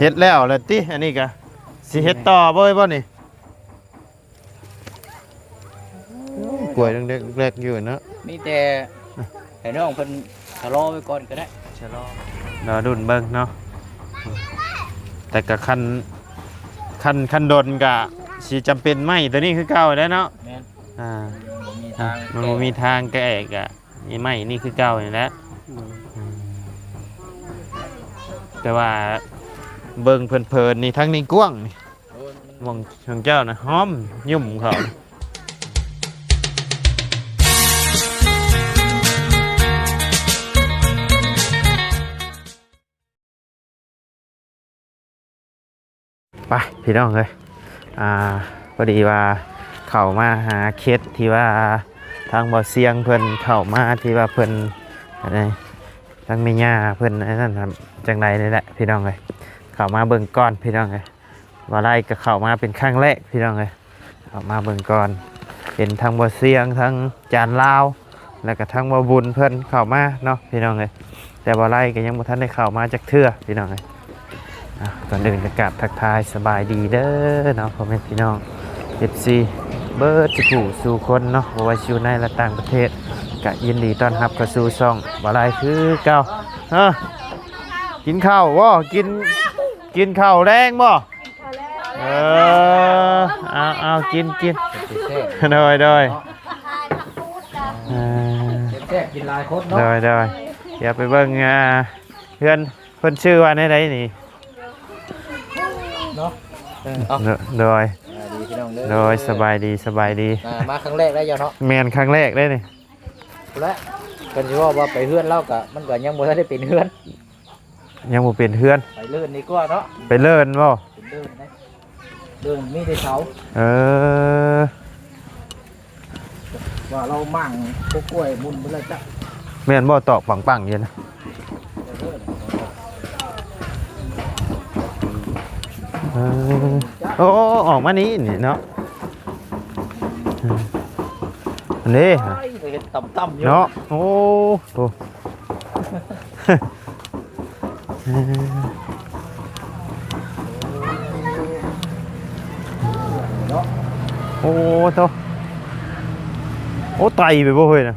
ເຮັດແລ້ວແຫຼະຕິ ອັນນີ້ກະຊິເຮັດຕໍ່ບໍ່ ບໍ່ນີ້? ກວຍແລກໆຢູ່ເນາະ ມີແຕ່ໃຫ້ນ້ອງເພິ່ນຊະລໍໄວ້ກ່ອນກໍໄດ້ ຊະລໍ ລໍລຸ້ນເບິ່ງເນາະ ແຕ່ກໍຄັນ ຄັນ ຄັນດົນກໍຊິຈຳເປັນໄມ້ຕົວນີ້ຄືເກົ່າແຫຼະເນາະ ແມ່ນ ອ່າ ມັນບໍ່ມີທາງ ອ່າ ມັນບໍ່ມີທາງແກ້ ກໍ ນີ້ໄມ້ນີ້ຄືເກົ່ານີ້ແຫຼະ ອືມ ອືມ ແຕ່ວ່າເບິ່ງເພີນໆນີ້ ທາງນີ້ກວ້າງນີ້ ໂອ້ຍ ມັນ ໝ່ອງຂອງເຈົ້ານະ ຫອມຫຍຸ້ມເຂົາ ໄປພີ່ນ້ອງເອີຍ ອ່າ ພໍດີວ່າເຂົ້າມາຫາເຂດທີ່ວ່າທາງບໍ່ສຽງເພິ່ນເຂົ້າມາ ທີ່ວ່າເພິ່ນ ອັນນີ້ ທາງແມ່ຍ່າເພິ່ນ ອັນນັ້ນ ຈັ່ງໃດນີ້ແຫຼະພີ່ນ້ອງເອີຍ ເຂົ້າມາເບິ່ງກ່ອນພີ່ນ້ອງເອີຍ ບໍ່ໄດ້ກໍເຂົ້າມາເປັນຄັ້ງແລກພີ່ນ້ອງເອີຍ ເຂົ້າມາເບິ່ງກ່ອນ ເຫັນທັງບໍ່ສຽງ ທັງຈານລາວ ແລ້ວກໍທັງບໍ່ບຸນເພິ່ນເຂົ້າມາເນາະພີ່ນ້ອງເອີຍ ແຕ່ບໍ່ໄດ້ກໍຍັງບໍ່ທັນໄດ້ເຂົ້າມາຈັກເທື່ອພີ່ນ້ອງເອີຍ ອ່າ ກ່ອນອື່ນກໍກາບທັກທາຍສະບາຍດີເດີເນາະ ພໍ່ແມ່ພີ່ນ້ອງ ເອັຟຊີ ເບິດສູ່ຜູ້ສູ່ຄົນເນາະ ບໍ່ວ່າຊິຢູ່ໃນ ແລະ ຕ່າງປະເທດ ກໍຍິນດີຕ້ອນຮັບເຂົ້າສູ່ຊ່ອງບໍ່ໄດ້ຄືເກົ່າ ເອີ ກິນເຂົ້າບໍ່? ກິນ ກິນເຂົ້າແລງບໍ່? ເອີ ເອົາ ເອົາ ກິນ ກິນ ໂດຍ ໂດຍ ເອີ ແຊບໆ ກິນຫຼາຍຄົນເນາະ ໂດຍ ໂດຍ ດຽວໄປເບິ່ງ ອ່າ ເຮືອນເພິ່ນ ຊື່ວ່າແນວໃດນີ້ເນາະ ເອີ ເອົາ ໂດຍ ສະບາຍດີພີ່ນ້ອງເດີ ໂດຍ ສະບາຍດີ ສະບາຍດີ ອ່າ ມາຄັ້ງແລກໄດ້ເຈົ້າເນາະ ແມ່ນ ຄັ້ງແລກເດ້ນີ້ ພຸ້ນແຫຼະ ເພິ່ນຊິເວົ້າວ່າໄປເຮືອນລາວກະ ມັນກະຍັງບໍ່ທັນໄດ້ເປັນເຮືອນ ຍັງບໍ່ເປັນເຮືອນ ໄປເລີນດີກວ່າເນາະ ໄປເລີນບໍ່? ເປັນເລີນເດ້ ເລີນມີແຕ່ເສົາ ເອີ ວ່າລາວໝັ້ງກົກກ້ວຍບຸນໄປແລ້ວຈັກ ແມ່ນບໍ່? ຕອກປັງໆຢູ່ນະ ເອີ ໂອ້ ອອກມານີ້ ນີ້ເນາະ ອັນນີ້ ເຫັນຕ່ຳໆຢູ່ເນາະ ໂອ້ ໂອ້ ໂອ້ໂຕ ໂອ້ ໄຕ່ໄປບໍ່ເຮີ້ຍນະ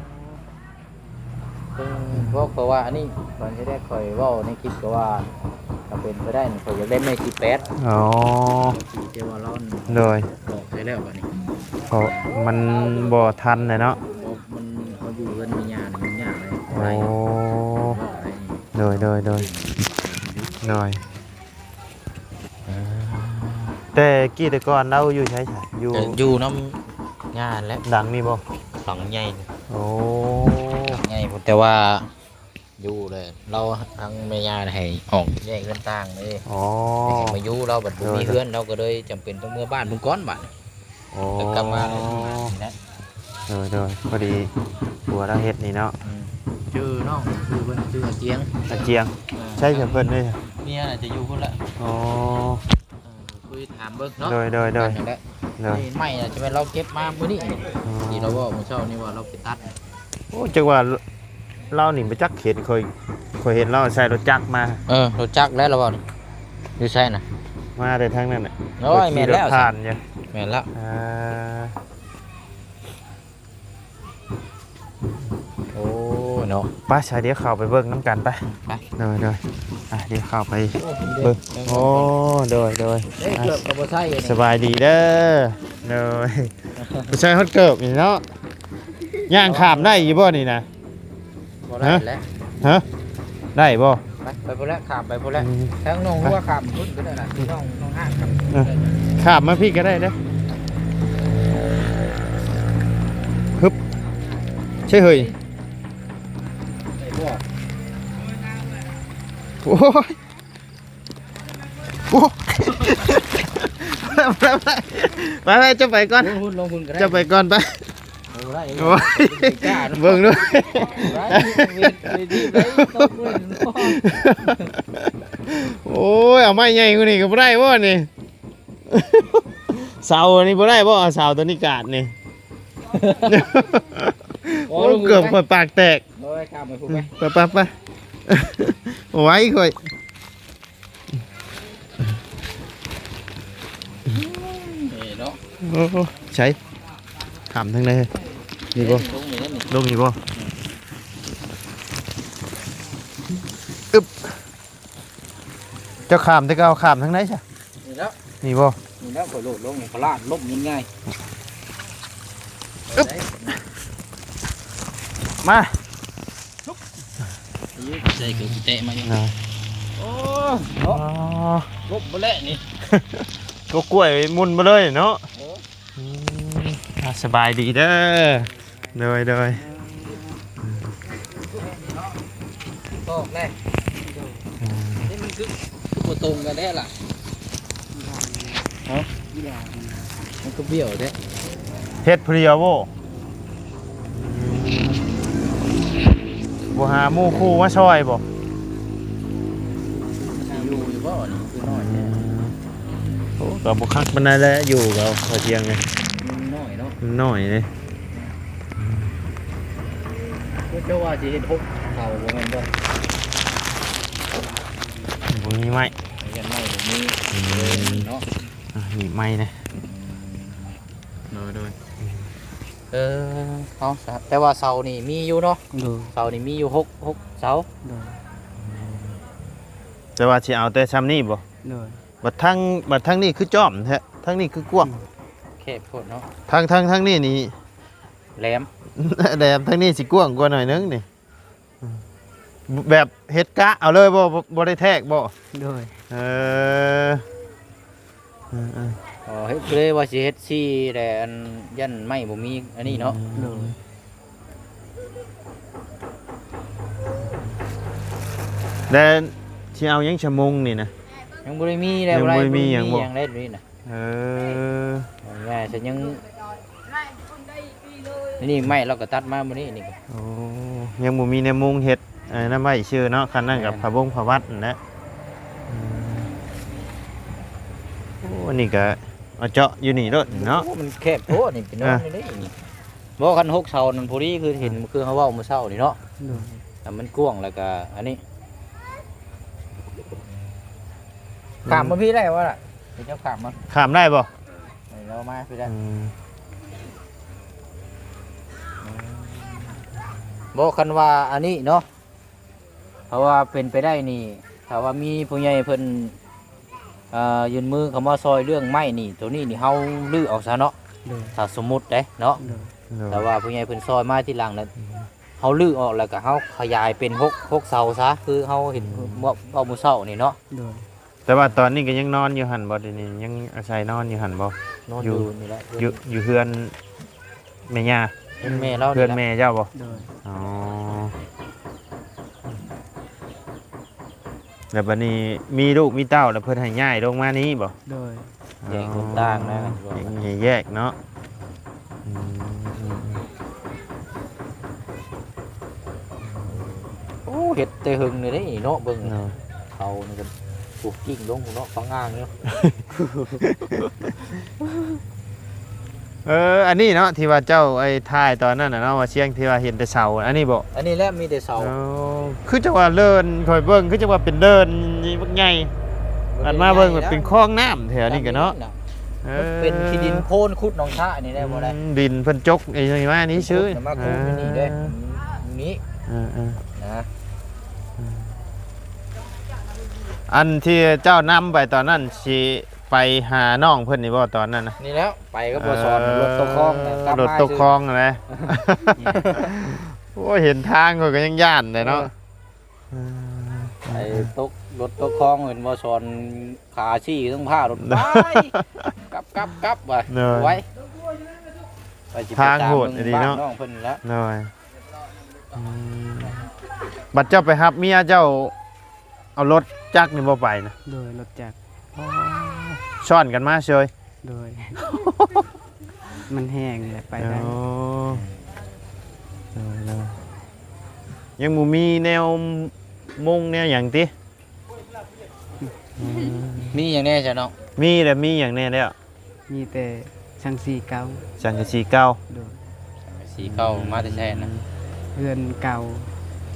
ເອີ ເພາະ ເພາະວ່າອັນນີ້ ຕອນທີ່ແລກຂ້ອຍເວົ້າໃນຄລິບກໍວ່າ ຖ້າເປັນໄປໄດ້ນີ້ ຂ້ອຍຢາກໄດ້ແມ່ສີ່ແປດ ອໍ ທີ່ວ່າລາວ ໂດຍ ອອກໄປແລ້ວບັດນີ້ ເພາະມັນບໍ່ທັນແລ້ວເນາະ ເພາະມັນ ເຮົາຢູ່ເຮືອນແມ່ຍ່ານີ້ມັນຍາກເລີຍ ໂອ້ ໂດຍ ໂດຍ ໂດຍ ໂດຍ ແຕ່ກີ້ແຕ່ກ່ອນລາວຢູ່ໃສຊະ? ຢູ່ ກໍຢູ່ນຳຍ່າຫັ້ນແຫຼະ ຫຼັງນີ້ບໍ່? ຫຼັງໃຫຍ່ ໂອ້ ຫຼັງໃຫຍ່ພຸ້ນ ແຕ່ວ່າຢູ່ແລ້ວ ລາວທາງແມ່ຍ່າໃຫ້ອອກແຍກເຮືອນຕ່າງເດ້ ອໍ ໃຫ້ມາຢູ່ ລາວບັດບໍ່ມີເຮືອນ ລາວກໍເລີຍຈຳເປັນຕ້ອງເມືອບ້ານພຸ້ນກ່ອນບາດນີ້ ໂອ້ ແລ້ວກັບມາຢູ່ນີ້ແຫຼະ ໂດຍ ໂດຍ ພໍດີຜົວລາວເຮັດນີ້ເນາະ ອືມ ຊື່ນ້ອງ ຊື່ເພິ່ນຊື່ອາຈຽງ ອາຈຽງ ເອີ ໃຊ້ສຳເພິ່ນເດ້ ເມຍໜ້າຈະຢູ່ພຸ້ນລະ ອໍ ເອີ ຄຸຍຖາມເບິ່ງເນາະ ໂດຍ ໂດຍ ໂດຍ ນັ້ນແຫຼະ ໂດຍ ນີ້ໄມ້ນະ ຈະແມ່ນລາວເກັບມາມື້ນີ້ ອືມ ທີ່ລາວເວົ້າມື້ເຊົ້ານີ້ວ່າລາວໄປຕັດ ໂອ້ ຈັກວ່າ ລາວນີ້ບໍ່ຈັກເຫັນ ຂ້ອຍ ຂ້ອຍເຫັນລາວໃສ່ລົດຈັກມາ ເອີ ລົດຈັກແລ້ວລາວເວົ້າ ຢູ່ໃສນະ ມາແຕ່ທາງນັ້ນແຫຼະ ໂອ້ຍ ແມ່ນແລ້ວ ຂ້ອຍຂີ່ລົດຜ່ານຢູ່ ແມ່ນແລ້ວ ອ່າ ໂອ້ ເນາະ ໄປຊະ ດຽວເຂົ້າໄປເບິ່ງນຳກັນໄປ ໄປ ໂດຍ ໂດຍ ອ່ະ ດຽວເຂົ້າໄປ ໂອ້ ເບິ່ງ ໂອ້ ໂດຍ ໂດຍ ເອີ ເກີບກໍບໍ່ໃສ່ ອ່ະ ສະບາຍດີເດີ ໂດຍ ບໍ່ໃສ່ຮອດເກີບນີ້ເນາະ ຍ່າງຂ້າມໄດ້ຢູ່ບໍ່ນີ້ນະ? ບໍ່ໄດ້ແຫຼະ ຮະ? ໄດ້ບໍ່? ໄປ ໄປພຸ້ນແຫຼະ ຂ້າມໄປພຸ້ນແຫຼະ ອືມ ທາງໜອງຫົວຂ້າມພຸ້ນກໍໄດ້ລະ ນ້ອງ ນ້ອງຫ້າງຂ້າມ ເອີ ຂ້າມມາພີ້ກໍໄດ້ເດ້ ຮຶບ ໃຊ່ເຮີ້ຍ ໄດ້ບໍ່? ໂອ້ຍ ໂອ້ ໄປ ໄປ ໄປ ເຈົ້າໄປກ່ອນ ລົງພຸ້ນ ລົງພຸ້ນກໍໄດ້ ເຈົ້າໄປກ່ອນໄປ ໂອ້ ໄດ້ ໂອ້ຍ ເບິ່ງດູ ໄດ້ ເວ ເວທີໄດ້ ຕົກເລີຍ ໂອ້ຍ ເອົາໄມ້ໃຫຍ່ກວ່ານີ້ກໍບໍ່ໄດ້ບໍ່ນີ້ ເສົາອັນນີ້ບໍ່ໄດ້ບໍ່ ເອົາເສົາຕົວນີ້ກາດນີ້ ໂອ້ ໂອ້ຍ ເກືອບຂ້ອຍປາກແຕກ ໂອ້ຍ ຂ້າມໄປພຸ້ນໄປ ໄປ ໄປ ໄປ ໄວຂ້ອຍ. ໂອ້ ໃສ ຂ້າມທາງໃດ? ນີ້ບໍ່? ລົງນີ້ ລົງນີ້ບໍ່? ອືມ ອຶບ ເຈົ້າຂ້າມແຕ່ເກົ່າ ຂ້າມທາງໃດຊະ? ນີ້ແລ້ວ ນີ້ບໍ່? ນີ້ແລ້ວ ຂ້ອຍໂດດລົງນີ້ ຂ້ອຍລາດລົ້ມງ່າຍໆ ອຶບ ມາ ໃສ່ເກີບແຕະມາຢູ່ ນະ ໂອ້ ເນາະ ອໍ ລົ້ມບໍ່ແລ້ວນີ້ ກໍກ້ວຍໝຸ່ນບໍ່ເລີຍເນາະ ເອີ ອືມ ອ່າ ສະບາຍດີເດີ ໂດຍ ໂດຍ ອອກແລ້ວ ອືມ ນີ້ມັນຄື ຄືບໍ່ຕົງກັນແທ້ລະ ຮະ ມັນກໍບ້ຽວແທ້ ເຮັດຜູ້ດຽວບໍ່? ບໍ່ຫາໝູ່ຄູ່ມາຊ່ອຍບໍ່? ຊິຢູ່ຢູ່ບໍ່ນີ້ ຄືນ້ອຍແທ້ ໂອ້ ກໍບໍ່ຄັກປານໃດແຫຼະ ຢູ່ກໍພໍທຽງເລີຍ ມັນນ້ອຍເນາະ ມັນນ້ອຍເດ້ ເຈົ້າວ່າຊິເຮັດຫົກເສົາບໍ່ແມ່ນບໍ່? ບໍ່ມີໄມ້ ຍັງໄມ້ບໍ່ມີ ອືມ ເນາະ ອ່າ ມີໄມ້ນະ ອືມ ໂດຍ ໂດຍ ເອີ ເອົາຊະ ແຕ່ວ່າເສົານີ້ມີຢູ່ເນາະ ໂດຍ ເສົານີ້ມີຢູ່ຫົກ ຫົກເສົາ ໂດຍ ແຕ່ວ່າຊິເອົາແຕ່ຊ່ຳນີ້ບໍ່? ໂດຍ ບັດທາງ ບັດທາງນີ້ຄືຈ້ອມແທ້ ທາງນີ້ຄືກວ້າງ ອືມ ແຄບໂພດເນາະ ທາງ ທາງ ທາງນີ້ນີ້ແຫຼມ ແຫຼມ ທາງນີ້ຊິກວ້າງກວ່າໜ້ອຍໜຶ່ງນີ້ ອືມ ແບບເຮັດກະເອົາເລີຍບໍ່? ບໍ່ ບໍ່ໄດ້ແທກບໍ່? ໂດຍ ເອີ ເອີໆ ອໍ ເຮັດເລີຍວ່າຊິເຮັດສີ່ແຕ່ອັນ ຢ້ານໄມ້ບໍ່ມີອັນນີ້ເນາະ ອືມ ໂດຍ ແລ້ວຊິເອົາຫຍັງຊະມຸງນີ້ນະ? ຍັງບໍ່ໄດ້ມີແລ້ວ ຍັງບໍ່ໄດ້ມີຫຍັງບໍ່? ບໍ່ໄດ້ມີຫຍັງເລີຍນີ້ນະ ເອີ ເອົາງ່າຍຊະ ຍັງ ນີ້ໄມ້ລາວກໍຕັດມາມື້ນີ້ນີ້ ໂອ້ ຍັງບໍ່ມີແນວມຸງເຮັດ ເອີ ນັ້ນໄວ້ຊື່ເນາະ ຄັນນັ້ນກໍ ແມ່ນ ຜ້າບົງຜ້າວັດນັ້ນແຫຼະ ອືມ ໂອ້ ອັນນີ້ກໍມາເຈາະຢູ່ນີ້ໂລດເນາະ ໂອ້ ມັນແຄບໂພດນີ້ ໄປນອນ ອ່ະ ຢູ່ນີ້ ບໍ່ ຄັນຫົກເສົານັ້ນພໍດີ ຄືເຫັນ ອ່າ ຄືເຮົາເວົ້າມື້ເຊົ້ານີ້ເນາະ ໂດຍ ແຕ່ມັນກວ້າງ ແລ້ວກະອັນນີ້ ຂ້າມມາພີ້ໄດ້ບໍ່ລະ? ເຈົ້າຂ້າມມາ ຂ້າມໄດ້ບໍ່? ເອີ ເຮົາມາພີ້ໄດ້ ອືມ ບໍ່ ຄັນວ່າອັນນີ້ເນາະ ຖ້າວ່າເປັນໄປໄດ້ນີ້ ຖ້າວ່າມີຜູ້ໃຫຍ່ເພິ່ນ ເອີ ຍື່ນມືເຂົ້າມາຊ່ອຍເລື່ອງໄມ້ນີ້ ໂຕນີ້ນີ້ເຮົາຮື້ອອກຊະເນາະ ໂດຍ ຖ້າສົມມຸດເດ້ເນາະ ໂດຍ ໂດຍ ແຕ່ວ່າຜູ້ໃຫຍ່ເພິ່ນຊ່ອຍມາທີຫຼັງນະ ອືມ ເຮົາຮື້ອອກແລ້ວກໍເຮົາຂະຫຍາຍເປັນຫົກ ຫົກເສົາຊະ ຄືເຮົາເຫັນ ອືມ ເວົ້າ ເວົ້າມື້ເຊົ້ານີ້ເນາະ ໂດຍ ແຕ່ວ່າຕອນນີ້ກໍຍັງນອນຢູ່ຫັ້ນບໍ່? ດຽວນີ້ຍັງອາໄສນອນຢູ່ຫັ້ນບໍ່? ນອນຢູ່ ຢູ່ນີ້ແຫຼະ ຢູ່ ຢູ່ເຮືອນແມ່ຍ່າ ເຮືອນແມ່ລາວ ເຮືອນແມ່ເຈົ້າບໍ່? ໂດຍ ອໍ ແລ້ວບັດນີ້ມີລູກມີເຕົ້າ ແລ້ວເພິ່ນໃຫ້ຍ້າຍລົງມານີ້ບໍ່? ໂດຍ ແຍກຄົນຕ່າງນະ ອໍ ແຍກເນາະ ອືມ ອືມ ອືມ ໂອ້ ເຮັດແຕ່ເຫິງເລີຍເດ້ເນາະ ເບິ່ງ ເນາະ ເຂົານີ້ກໍ ໂອ້ ກິ້ງລົງເນາະ ຟັງອ່າງຢູ່ ເອີ ອັນນີ້ເນາະ ທີ່ວ່າເຈົ້າໄອ້ຖ່າຍຕອນນັ້ນນະເນາະ ວ່າຊຽງທີ່ວ່າເຫັນແຕ່ເສົາ ອັນນີ້ບໍ່? ອັນນີ້ແຫຼະ ມີແຕ່ເສົາ ອໍ ຄືຈັງວ່າເລີນ ຂ້ອຍເບິ່ງຄືຈັງວ່າເປັນເລີນນີ້ບັກໃຫຍ່ ອັນມາເບິ່ງແບບເປັນຄອງນ້ຳແຖວນີ້ກໍເນາະ ເອີ ມັນເປັນຂີ້ດິນໂພນຂຸດໜອງຊະນີ້ໄດ້ບໍ່ໄດ້ ອືມ ດິນເພິ່ນຈົກອີ່ຫຍັງມານີ້ຊື່ ມາຂຸດຢູ່ນີ້ເດ້ ເອີ ນີ້ ເອີໆ ນະ ອືມ ອັນທີ່ເຈົ້ານຳໄປຕອນນັ້ນ ຊິໄປຫານ້ອງເພິ່ນນີ້ບໍ່ຕອນນັ້ນນະ? ນີ້ແຫຼະ ໄປກັບບໍ່ສອນ ເອີ ລົດຕົກຄອງ ເອີ ກັບ ລົດຕົກຄອງຫັ້ນແຫຼະ ໂອ້ຍ ເຫັນທາງຂ້ອຍກໍຍັງຢ້ານແຫຼະເນາະ ເອີ ເອີ ໄອ້ຕົກ ລົດຕົກຄອງ ເຫັນບໍ່ສອນ ຂາຊີ້ທັງພາລົດໄປ ກັບ ກັບ ກັບວ່າ ໂດຍ ໄວ ໄປຊິໄປ ທາງໂຫດອີ່ຫຼີເນາະ ຕາມເບິ່ງບ້ານນ້ອງເພິ່ນລະ ໂດຍ ອືມ ບັດເຈົ້າໄປຮັບເມຍເຈົ້າ ເອົາລົດຈັກນີ້ບໍ່ໄປນະ? ໂດຍ ລົດຈັກ ຊ້ອນກັນມາເຊີຍ ໂດຍ ມັນແຫ້ງແຫຼະ ໄປໄດ້ ອໍ ໂດຍ ໂດຍ ຍັງບໍ່ມີແນວມຸງແນວຫຍັງຕິ? ອືມ ມີຫຍັງແດ່ຊະນ້ອງ? ມີແລ້ວ ມີຫຍັງແດ່ແລ້ວ? ມີແຕ່ສັງກະສີເກົ່າ ສັງກະສີເກົ່າ ໂດຍ ສັງກະສີເກົ່າ ມາແຕ່ໃສນະ? ເຮືອນເກົ່າ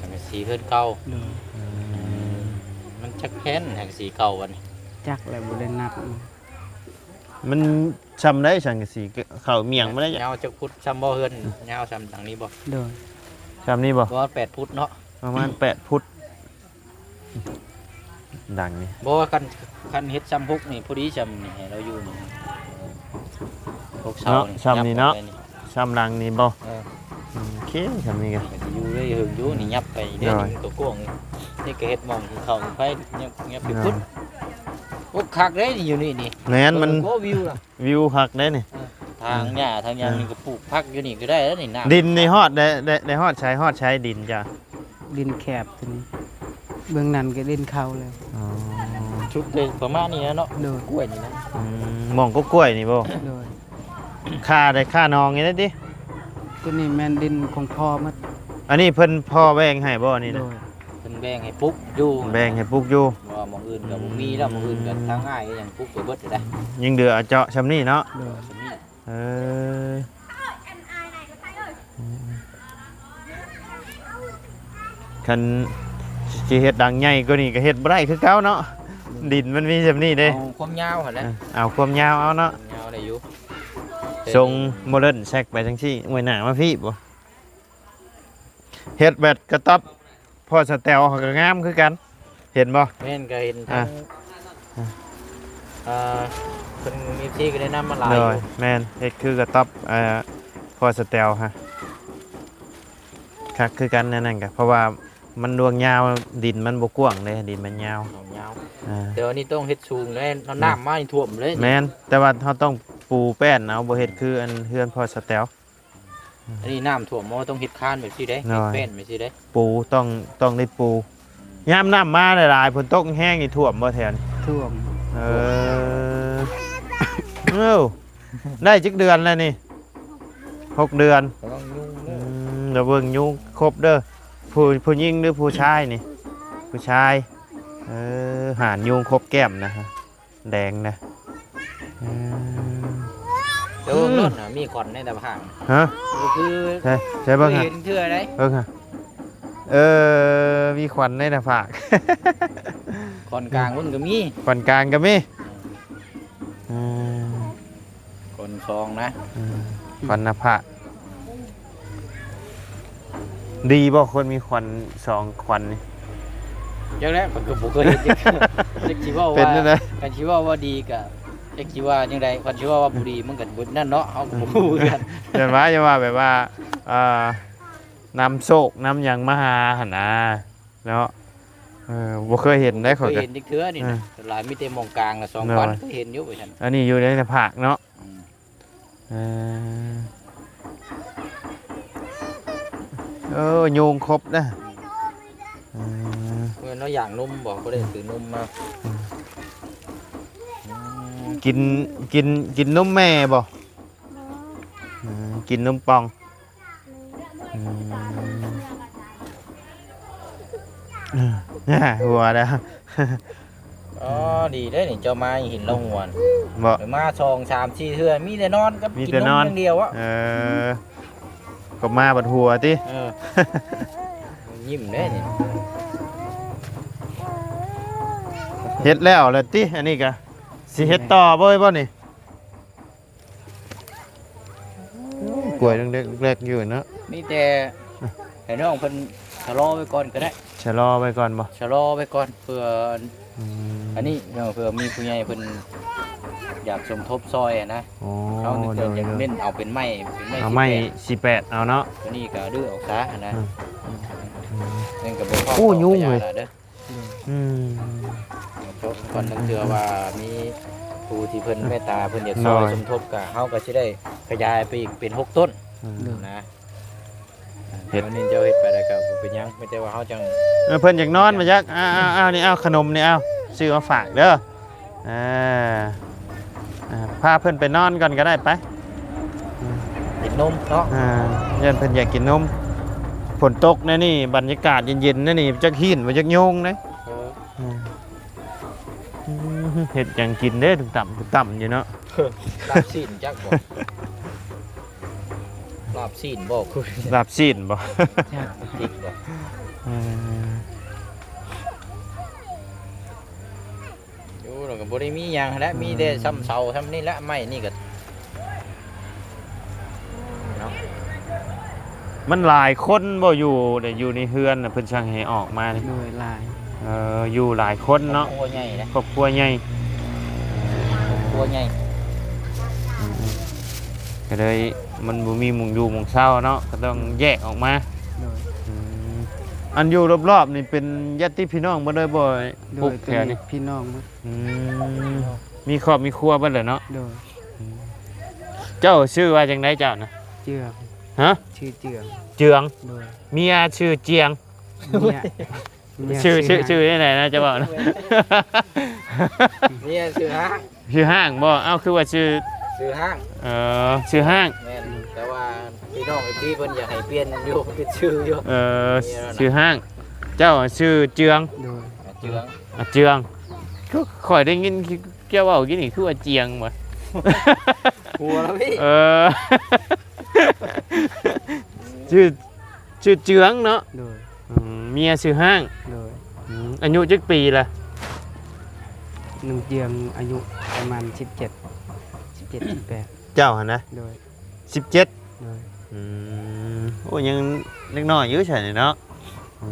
ສັງກະສີເຮືອນເກົ່າ ໂດຍ ອືມ ມັນຈັກແຜ່ນສັງກະສີເກົ່າບັດນີ້? ຈັກແຫຼະ ບໍ່ໄດ້ນັບ ມັນ ຊ່ຳໃດສັງກະສີ ເຂົ້າໝ້ຽງບໍ່ໄດ້ ຍາວຈັກຟຸດ ຊ່ຳບໍ່ເຮືອນ ຍາວຊ່ຳຫຼັງນີ້ບໍ່? ໂດຍ ຊ່ຳນີ້ບໍ່? ປະມານແປດຟຸດເນາະ ປະມານແປດຟຸດ ຫຼັງນີ້ ບໍ່ ຄັນ ຄັນເຮັດຊ່ຳຫົກນີ້ ພໍດີຊ່ຳນີ້ໃຫ້ລາວຢູ່ນີ້ ຫົກເສົາ ເນາະ ນີ້ ຊ່ຳນີ້ເນາະ ຍັບອອກໄປນີ້ ຊ່ຳຫຼັງນີ້ບໍ່? ເອີ ອືມ ໂອເຄ ຊ່ຳນີ້ກໍ ກໍຊິຢູ່ໄດ້ເຫິງຢູ່ນີ້ ຍັບໄປເດ້ ໂດຍ ນີ້ກໍກວ້າງ ນີ້ກໍເຮັດໝ່ອງກິນເຂົ້າກິນໄຟ ຍັບ ຍັບໄປພຸ້ນ ໂອ້ ຄັກເດ້ນີ້ ຢູ່ນີ້ນີ້ ແມ່ນ ມັນ ໂອ້ ວິວລະ ວິວຄັກເດ້ນີ້ ເອີ ທາງຫຍ້າທາງຫຍັງ ເອີ ນີ້ກໍປູກຜັກຢູ່ນີ້ກໍໄດ້ແລ້ວນີ້ ນ້ຳ ດິນນີ້ຮອດໄດ້ ໄດ້ ໄດ້ຮອດໃສ ຮອດໃສດິນເຈົ້າ? ດິນແຄບຕົວນີ້ ເບື້ອງນັ້ນກໍດິນເຂົາແລ້ວ ອໍ ຊຸດໄດ້ປະມານນີ້ແຫຼະເນາະ ໂດຍ ກ້ວຍນີ້ນະ ອືມ ໝ່ອງກໍກ້ວຍນີ້ບໍ່? ໂດຍ ຄ່າໄດ້ ຄ່າໜອງນີ້ໄດ້ຕິ? ຕົວນີ້ແມ່ນດິນຂອງພໍ່ໝົດ ອັນນີ້ເພິ່ນພໍ່ແບ່ງໃຫ້ບໍ່ນີ້ນະ? ໂດຍ ເພິ່ນແບ່ງໃຫ້ປຸກຢູ່ ແບ່ງໃຫ້ປຸກຢູ່ ເພາະວ່າໝ່ອງອື່ນກໍບໍ່ມີແລ້ວ ໝ່ອງອື່ນກໍທາງອ້າຍກໍຍັງປຸກໄປເບິດຢູ່ໄດ໋ ຍັງເຫຼືອເຈາະຊ່ຳນີ້ເນາະ ໂດຍ ເອີ ຄັນຊິເຮັດຫຼັງໃຫຍ່ກວ່ານີ້ກໍເຮັດບໍ່ໄດ້ຄືເກົ່າເນາະ ດິນມັນມີຊ່ຳນີ້ເດ້ ເອົາຄວາມຍາວຫັ້ນແຫຼະ ເອີ ເອົາຄວາມຍາວເອົາເນາະ ຄວາມຍາວໄດ້ຢູ່ ຊົງໂມເດີນແຊັກໄປຈັ່ງຊີ້ ອວຍໜ້າມາພີ້ບໍ່? ເຮັດແບບກະຕັອບພໍ່ສະແຕວເຂົາກໍງາມຄືກັນ ເຫັນບໍ່? ແມ່ນ ກໍເຫັນທັງ ອ່າ ອ່າ ເພິ່ນ ເອັຟຊີ ກໍແນະນຳມາຫຼາຍ ໂດຍ ຢູ່ ແມ່ນ ເຮັດຄືກະຕັອບ ເອີ ພໍ່ສະແຕວຫັ້ນ ຄັກຄືກັນແນວນັ້ນກະ ເພາະວ່າມັນລວງຍາວ ດິນມັນບໍ່ກວ້າງເດ້ ດິນມັນຍາວ ຍາວ ອ່າ ແຕ່ວ່ານີ້ຕ້ອງເຮັດສູງເດ້ ເອົາ ແມ່ນ ນ້ຳມານີ້ຖ້ວມເລີຍ ແມ່ນ ແຕ່ວ່າເຮົາຕ້ອງປູແປ້ນເອົາ ບໍ່ເຮັດຄືອັນເຮືອນພໍ່ສະແຕວ ອັນນີ້ນ້ຳຖ້ວມ ເຮົາຕ້ອງເຮັດຄານແບບຊີ້ເດ້ ໂດຍ ເຮັດແປ້ນແບບຊີ້ເດ້ ປູ ຕ້ອງ ຕ້ອງໄດ້ປູ ຍາມນ້ຳມາຫຼາຍໆ ຝົນຕົກແຮງນີ້ຖ້ວມບໍ່ແຖວນີ້? ຖ້ວມ ເອີ ເອີ ໄດ້ຈັກເດືອນແລ້ວນີ້? ຫົກເດືອນ ກຳລັງຍຸງເດີ ອືມ ລະເບິ່ງຍຸງຄົບເດີ ຜູ້ ຜູ້ຍິງຫຼືຜູ້ຊາຍນີ້? ຜູ້ຊາຍ ເອີ ຫານຍຸງຄົບແກ້ມນະ ແດງນະ ອືມ ເອີ ເບິ່ງໂລດນະ ມີຂວັນໃນໜ້າຜາກ ຮະ? ກໍຄື ໃຊ່ ໃຊ່ເບິ່ງ ເຄີຍເຫັນເທື່ອໃດ ເບິ່ງຫະ ເອີ ມີຂວັນໃນໜ້າຜາກ ຂວັນກາງພຸ້ນກໍມີ ຂວັນກາງກໍມີ ອືມ ຄົນຊອງນະ ອືມ ຂວັນໜ້າຜາກ ດີບໍ່ ຄົນມີຂວັນສອງຂວັນນີ້? ຈັກແຫຼະ ຂ້ອຍກໍບໍ່ເຄີຍເຫັນຈັກເທື່ອ ຈັກຊິເວົ້າ ເປັນ ວ່າ ຈັ່ງໃດ ຄັນຊິເວົ້າວ່າດີກໍຈັກຊິວ່າຈັ່ງໃດ ຄັນຊິເວົ້າວ່າບໍ່ດີມັນກໍບໍ່ນັ້ນເນາະ ເຮົາກໍບໍ່ຮູ້ຄືກັນ ແຕ່ວ່າຢ່າວ່າແບບວ່າ ອ່າ ນຳໂຊກນຳຫຍັງມາຫາຫັ້ນນະ ເນາະ ເອີ ບໍ່ເຄີຍເຫັນເດ້ ຂ້ອຍກໍບໍ່ເຄີຍເຫັນຈັກເທື່ອນີ້ນະ ເອີ ສ່ວນຫຼາຍມີແຕ່ໝ່ອງກາງນະ ສອງ ໂດຍ ຂວັນເຄີຍເຫັນຢູ່ວ່າຊັ້ນ ອັນນີ້ຢູ່ໃນໜ້າຜາກເນາະ ອືມ ເອີ ເອີ ຍຸງຄົບນະ ອືມ ເອີ ເພິ່ນເນາະ ຢາກນົມບໍ່ ບໍ່ໄດ້ຖືນົມມາ ອືມ ອືມ ກິນ ກິນ ກິນນົມແມ່ບໍ່? ບໍ່ ອືມ ກິນນົມປ່ອງ ອືມ ເອີ ຫົວແລ້ວ ອໍ ດີເດ້ນີ້ ເຈົ້າມາເຫັນລາວຫົວ ບໍ່ ມາສອງສາມສີ່ເທື່ອ ມີແຕ່ນອນກັບ ມີແຕ່ນອນ ກິນນົມຢ່າງດຽວອະ ເອີ ກໍມາບັດຫົວຕິ ເອີ ຍິ້ມເດ້ນີ້ ເຮັດແລ້ວແລ້ວຕິ ອັນນີ້ກະຊິເຮັດຕໍ່ບໍ່ ບໍ່ນີ້? ກວຍເລັກໆຢູ່ເນາະ ມີແຕ່ໃຫ້ນ້ອງເພິ່ນຊະລໍໄວ້ກ່ອນກໍໄດ້ ຊະລໍໄວ້ກ່ອນບໍ່? ຊະລໍໄວ້ກ່ອນ ເພື່ອ ອືມ ອັນນີ້ເນາະ ເພື່ອມີຜູ້ໃຫຍ່ເພິ່ນຢາກສົມທົບຊ່ອຍນະ ອໍ ເຮົານີ້ກໍຢາກເນັ້ນເອົາເປັນໄມ້ ເປັນໄມ້ ເອົາໄມ້ສີ່ແປດ ສີ່ແປດເອົາເນາະ ອັນນີ້ກໍດື້ອອກຊະນະ ອືມ ອືມ ນັ້ນກໍບໍ່ເຂົ້າ ໂອ້ ຍຸງເລີຍ ເດີ ອືມ ເພາະ ເພາະ ອືມ ເທື່ອວ່າມີຜູ້ທີ່ເພິ່ນເມດຕາ ເພິ່ນຢາກຊ່ອຍ ໂດຍ ສົມທົບ ກະເຮົາກະຊິໄດ້ຂະຫຍາຍໄປອີກເປັນຫົກຕົ້ນ ອືມ ນະ ເຮັດ ອັນນີ້ເຈົ້າເຮັດໄປແລ້ວກະບໍ່ເປັນຫຍັງ ມີແຕ່ວ່າເຮົາຈັ່ງ ເອີ ເພິ່ນຢາກນອນ ບໍ່ຢາກ ອ້າວ ອ້າວ ນີ້ ເອົາຂະໜົມນີ້ ເອົາ ຊື້ມາຝາກເດີ. ອ່າ ອ່າ ພາເພິ່ນໄປນອນກ່ອນກໍໄດ້ ໄປ ອືມ ກິນນົມເນາະ ອ່າ ຢ້ານເພິ່ນຢາກກິນນົມ ຝົນຕົກແນວນີ້ ບັນຍາກາດເຢັນໆ ແນວນີ້ ຈັກຮີ້ນບໍ່ ຈັກຍຸງເດ້ ເອີ ອືມ ເຮັດຫຍັງກິນເດ້ ຕຸ້ມຕ່ຳ ຕຸ້ມຕ່ຳຢູ່ເນາະ ລາບຊີ້ນຈັກບໍ່ ລາບຊີ້ນບໍ່ ຄື ລາບຊີ້ນບໍ່ ຈັກ ຕິດບໍ່ ເອີ ຢູ່ແລ້ວກໍບໍ່ໄດ້ມີຫຍັງຫັ້ນແຫຼະ ອືມ ມີແຕ່ຊ່ຳເສົາຊ່ຳນີ້ແຫຼະ ໄມ້ນີ້ກໍ ມັນຫຼາຍຄົນບໍ່ຢູ່ ແຕ່ຢູ່ໃນເຮືອນນະ ເພິ່ນສັ່ງໃຫ້ອອກມານີ້? ໂດຍ ຫຼາຍ. ເອີ ຢູ່ຫຼາຍຄົນເນາະ. ຄອບຄົວໃຫຍ່ເດ້. ຄອບຄົວໃຫຍ່. ຄອບຄົວໃຫຍ່. ອືມ ກໍເລີຍມັນບໍ່ມີໝ່ອງຢູ່ໝ່ອງເຊົາເນາະ ກໍຕ້ອງແຍກອອກມາ. ໂດຍ. ອືມ ອັນຢູ່ລອບໆນີ້ເປັນຍາດຕິພີ່ນ້ອງເບິດເລີຍບໍ່? ໂດຍ ປຸກແຖວນີ້ ເປັນພີ່ນ້ອງເບິດ. ອືມ ມີຄອບມີຄົວເບິດແຫຼະເນາະ. ໂດຍ. ອືມ ເຈົ້າຊື່ວ່າຈັ່ງໃດເຈົ້ານະ? ເຈືອງ. ຮະ? ຊື່ເຈືອງ. ເຈືອງ. ໂດຍ. ເມຍຊື່ຈຽງ. ເມຍ ເມຍຊື່ ຊື່ ຊື່ ຊື່ຈັ່ງໃດນະ ຈະເວົ້ານະ? ເມຍຊື່ຮ້າງ. ຊື່ຮ້າງບໍ່? ເອົ້າ ຄືວ່າຊື່ ຊື່ຮ້າງ. ເອີ ຊື່ຮ້າງ. ແມ່ນ ແຕ່ວ່າພີ່ນ້ອງເອັຟຊີເພິ່ນຢາກໃຫ້ປ່ຽນຢູ່ ເປັນຊື່ຢູ່. ເອີ ຊື່ຮ້າງ. ເຈົ້າຊື່ເຈືອງ. ໂດຍ. ອາເຈືອງ. ອາເຈືອງ. ຄືຂ້ອຍໄດ້ຍິນ ເຈົ້າເວົ້າກີ້ນີ້ຄືວ່າຈຽງບໍ່? ຫົວລະພີ່. ເອີ ຊື່ ຊື່ເຈືອງເນາະ. ໂດຍ. ອືມ ເມຍຊື່ຮ້າງ. ໂດຍ. ອືມ ອາຍຸຈັກປີລະ? ນ້ອງເຈືອງອາຍຸປະມານສິບເຈັດ ສິບເຈັດ ສິບແປດ. ເຈົ້າຫັ້ນນະ? ໂດຍ. ສິບເຈັດ. ໂດຍ. ອືມ ໂອ້ ຍັງເດັກນ້ອຍຢູ່ຊັ້ນເນາະ. ອື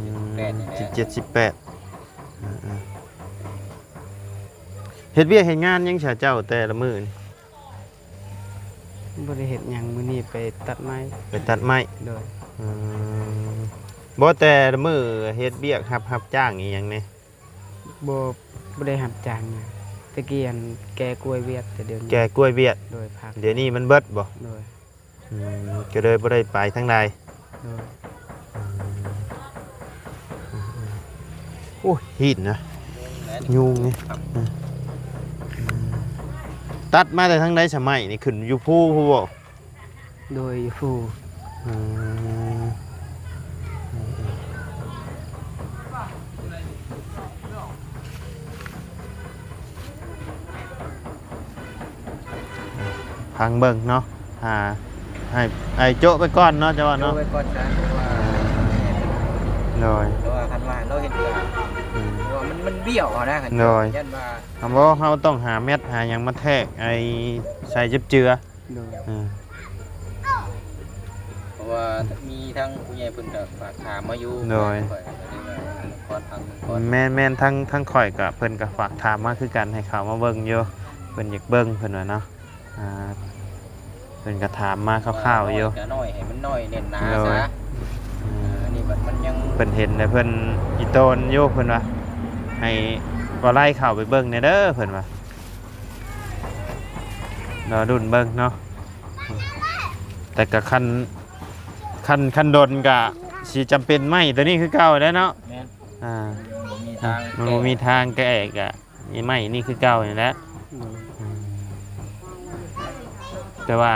ມ ສິບເຈັດ ສິບແປດ. ເອີໆ ເຮັດວຽກເຮັດງານຫຍັງຊະເຈົ້າແຕ່ລະມື້ນີ້? ບໍ່ໄດ້ເຮັດຫຍັງ ມື້ນີ້ໄປຕັດໄມ້. ໄປຕັດໄມ້. ໂດຍ. ອືມ ບໍ່ ແຕ່ລະມື້ເຮັດວຽກຮັບ ຮັບຈ້າງອີ່ຫຍັງແດ່? ບໍ່ ບໍ່ໄດ້ຮັບຈ້າງຫຍັງ. ແຕ່ກີ້ອັນແກ່ກ້ວຍຫວຽດ ແຕ່ດຽວນີ້ ແກ່ກ້ວຍຫວຽດ. ໂດຍ. ພັກ. ດຽວນີ້ມັນເບິດບໍ່? ໂດຍ. ອືມ ກໍເລີຍບໍ່ໄດ້ໄປທາງໃດ. ໂດຍ. ອືມ ໂອ້ ຮີດນະ ຍຸງນີ້. ຕັດມາແຕ່ທາງໃດສະໄໝນີ້? ຂຶ້ນຢູ່ພູພຸ້ນບໍ່? ໂດຍ ຢູ່ພູ. ອືມ ຟັງເບິ່ງເນາະ. ອ່າ ໃຫ້ ໃຫ້ໂຈະໄປກ່ອນເນາະ ເຈົ້າວ່າເນາະ. ໂຈະໄປກ່ອນຊະ ເພາະວ່າ ໂດຍ ເພາະວ່າຄັນວ່າເຮົາເຮັດເຮືອນ ອືມ ເພາະວ່າມັນ ມັນບ້ຽວເນາະ. ໂດຍ. ຢ້ານວ່າ ຄຳວ່າເຮົາຕ້ອງຫາແມັດຫາຫຍັງມາແທກ ໄອ້ ໃສ່ຈັບເຈືອ. ໂດຍ. ອືມ ເພາະວ່າມີທາງຜູ້ໃຫຍ່ເພິ່ນກໍຝາກຖາມມາຢູ່. ໂດຍ. ຂ້ອຍກໍເລີຍວ່າ ແມ່ນໆ ທາງ ທາງຂ້ອຍກໍ ເພິ່ນກໍຝາກຖາມມາຄືກັນ ໃຫ້ເຂົ້າມາເບິ່ງຢູ່ ເພິ່ນຢາກເບິ່ງ ເພິ່ນວ່າເນາະ. ອ່າ ເພິ່ນກໍຖາມມາຄ່າວໆຢູ່. ນ້ອຍກໍນ້ອຍ ໃຫ້ມັນນ້ອຍແໜ້ນໜາຊະ. ໂດຍ. ອືມ ອັນນີ້ບັດມັນຍັງ ເພິ່ນເຫັນແລ້ວເພິ່ນອີ່ຕົນຢູ່ ເພິ່ນວ່າ ໃຫ້ບໍ່ໄລ່ເຂົ້າໄປເບິ່ງແດ່ເດີ ເພິ່ນວ່າ. ລໍລຸ້ນເບິ່ງເນາະ. ແຕ່ກໍຄັນ ຄັນ ຄັນດົນກໍຊິຈຳເປັນໄມ້ຕົວນີ້ຄືເກົ່າແຫຼະເນາະ. ແມ່ນ. ອ່າ ມັນບໍ່ມີທາງ ມັນບໍ່ມີທາງແກ້ ແກ້ກໍໄມ້ນີ້ຄືເກົ່ານີ້ແຫຼະ. ໂດຍ. ອືມ ແຕ່ວ່າ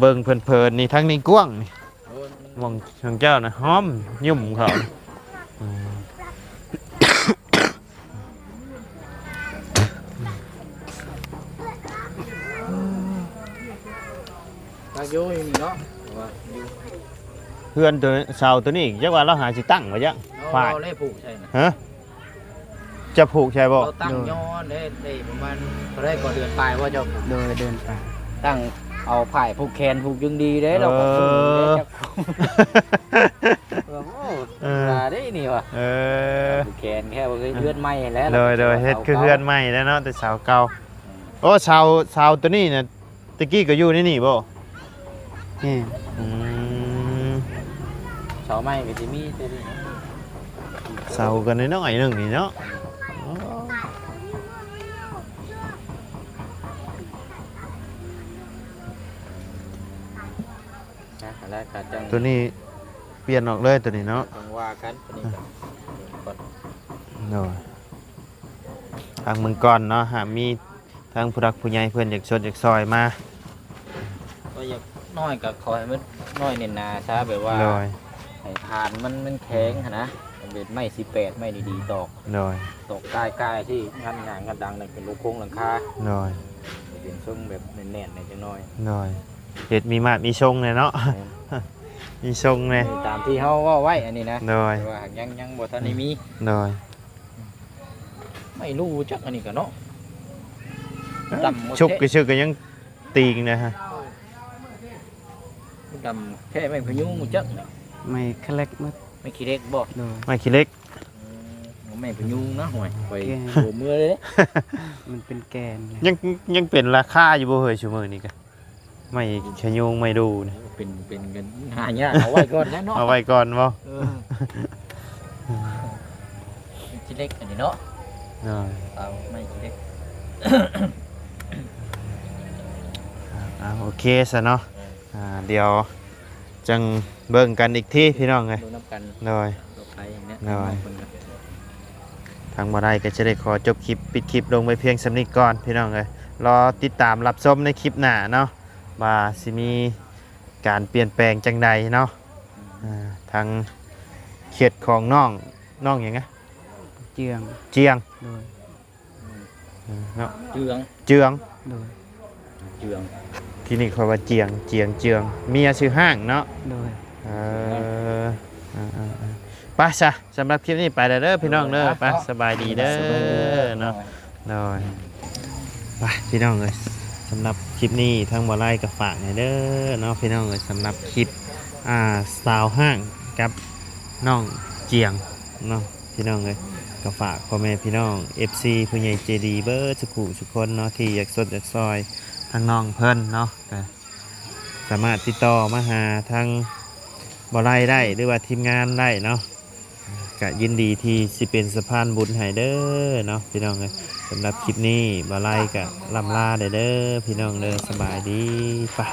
ເບິ່ງເພີນໆນີ້ ທາງນີ້ກວ້າງນີ້. ໂອ້ຍ ໝ່ອງຂອງເຈົ້ານະ ຫອມຫຍຸ້ມເຂົາ. ອືມ ຕາໂຍຢູ່ນີ້ເນາະ ວ່າຢູ່ ເຮືອນຕົວ ເສົາຕົວນີ້ ຈັກວ່າລາວຫາຊິຕັ້ງໄວ້ຈັກ ເອົາ ຝ້າຍ ເອົາເລີຍຜູກໃສ່ນະ. ຮະ? ຈະຜູກໃສ່ບໍ່? ເຮົາຕັ້ງ ໂດຍ ຍໍໄດ້ ໄດ້ປະມານເທົ່າໃດກໍເດືອນປາຍບໍ່ເຈົ້າຜູກ? ໂດຍ ເດືອນປາຍ. ຕັ້ງເອົາຝ້າຍຜູກແຂນຜູກຈັ່ງດີເດ້ ເອີ ເຮົາກໍຊື້ໄດ້ຈັກ ເອີ ໂອ້ ເອີ ວ່າໄດ້ນີ້ວ່າ ເອີ ຜູກແຂນແຄ່ວ່າເຮືອນໃໝ່ແລ້ວ. ໂດຍ ໂດຍ ເຮັດຄືເຮືອນໃໝ່ແລ້ວເນາະ ແຕ່ເສົາເກົ່າ. ໂອ້ ເສົາ ເສົາຕົວນີ້ນະ ແຕ່ກີ້ກໍຢູ່ໃນນີ້ບໍ່? ແມ່ນ. ອືມ ເສົາໃໝ່ກໍຊິມີແຕ່ນີ້ ເສົາກໍນ້ອຍໆໜຶ່ງນີ້ເນາະ. ອໍ ນະ ແລ້ວກໍຈັ່ງ ຕົວນີ້ປ່ຽນອອກເລີຍ ຕົວນີ້ເນາະ ຕ້ອງວ່າກັນ ຕົວນີ້ກໍ ອ່ະ ກ່ອນ. ໂດຍ. ທາງເມືອງກ່ອນເນາະ ຫາກມີທາງຜູ້ຫຼັກຜູ້ໃຫຍ່ເພິ່ນຢາກຊົດຢາກຊ່ອຍມາ ກໍຢ່າງໜ້ອຍກໍຂໍໃຫ້ມັນນ້ອຍແໜ້ນໜາຊະ ແບບວ່າ ໂດຍ ໃຫ້ຖານມັນ ມັນແຂງຫັ້ນນະ ເປັນໄມ້ສີ່ແປດ ໄມ້ດີໆ ຕອກ ໂດຍ ຕອກກາຍໆ ທີ່ງັດຫຍັງງັດດັງໃນເປັນໂຄງຫຼັງຄາ ໂດຍ ເປັນຊົງແບບແໜ້ນໆ ແດ່ຈັກໜ້ອຍ ໂດຍ ເຮັດມີມາດມີຊົງແດ່ເນາະ ແມ່ນ ມີຊົງແດ່ ຕາມທີ່ເຮົາເວົ້າໄວ້ອັນນີ້ນະ ໂດຍ ແຕ່ວ່າຫາກຍັງ ຍັງບໍ່ທັນໄດ້ມີ ໂດຍ. ໄມ້ຮູ້ຈັກອັນນີ້ກໍເນາະ ເອີ ດຳໝົດ ຊຸກ ແທ້ ກະຊຶກກໍຍັງຕີງນະຮະ. ດຳແທ້ໄມ້ພະຍຸງຈັກ ໄມ້ຄະເຫຼັກໝົດ ໄມ້ຂີ້ເຫຼັກບໍ່? ໂດຍ ໄມ້ຂີ້ເຫຼັກ ອືມ ບໍ່ແມ່ນພະຍຸງນະ ຫ້ວຍ ຂ້ອຍ ແກ່ນ ໂຫເມືອເລີຍ ມັນເປັນແກ່ນ ຍັງ ຍັງເປັນລາຄາຢູ່ບໍ່ເຮີ້ຍ ຊຸມື້ນີ້ກະ ໄມ້ຂະຍຸງ ໄມ້ດູ່ນີ້ ເປັນ ເປັນກັນຫາຍາກ ເອົາໄວ້ກ່ອນແຫຼະເນາະ ເອົາໄວ້ກ່ອນບໍ່? ເອີ ຂີ້ເຫຼັກອັນນີ້ເນາະ ໂດຍ ເອົາໄມ້ຂີ້ເຫຼັກ ເອົາ ໂອເຄຊະເນາະ ອ່າ ດຽວຈັ່ງເບິ່ງກັນອີກທີພີ່ນ້ອງເອີຍ ເບິ່ງນຳກັນ ໂດຍ ຕໍ່ໄປແນະ ໂດຍ ເບິ່ງນຳກັນ ທາງບໍ່ໄດ້ກໍຈະໄດ້ຂໍຈົບຄລິບ ປິດຄລິບລົງໄວ້ພຽງສ່ຳນີ້ກ່ອນພີ່ນ້ອງເອີຍ ລໍຕິດຕາມຮັບຊົມໃນຄລິບໜ້າເນາະ ວ່າຊິມີການປ່ຽນແປງຈັ່ງໃດເນາະ ອ່າ ທາງເຂດຂອງນ້ອງ ນ້ອງຫຍັງນະ? ເຈືອງ ເຈືອງ ໂດຍ ເນາະ ເຈືອງ ເຈືອງ ໂດຍ ເຈືອງ ທີ່ນີ້ເຂົາວ່າຈຽງ ຈຽງ ເຈືອງ ເມຍຊື່ຫ້າງເນາະ ໂດຍ ເອີ ອ່າໆໆ ໄປຊະ ສຳລັບຄລິບນີ້ໄປແລ້ວເດີພີ່ນ້ອງເດີ ໂດຍ ໄປ ສະບາຍດີເດີ ສະບາຍດີ ເນາະ ໂດຍ ໄປພີ່ນ້ອງເອີຍ ສຳລັບຄລິບນີ້ທາງບໍ່ໄລກໍຝາກໃຫ້ເດີເນາະ ພີ່ນ້ອງເອີຍ ສຳລັບຄລິບ ອ່າ ສາວຫ້າງກັບນ້ອງຈຽງເນາະ ພີ່ນ້ອງເອີຍ ກໍຝາກພໍ່ແມ່ພີ່ນ້ອງ ເອັຟຊີ ຜູ້ໃຫຍ່ໃຈດີເບິດສຸຂູສຸຄົນເນາະ ທີ່ຢາກຊົດຢາກຊ່ອຍທາງນ້ອງເພິ່ນເນາະ ກໍສາມາດຕິດຕໍ່ມາຫາທາງບໍ່ໄລໄດ້ ຫຼືວ່າທີມງານໄດ້ເນາະ ກະຍິນດີທີ່ຊິເປັນສະພານບຸນໃຫ້ເດີເນາະ ພີ່ນ້ອງເອີຍ ສຳລັບຄລິບນີ້ ບ່າວໄລກະລ່ຳລາໄດ້ເດີ ພີ່ນ້ອງເດີ ສະບາຍດີ ປະ.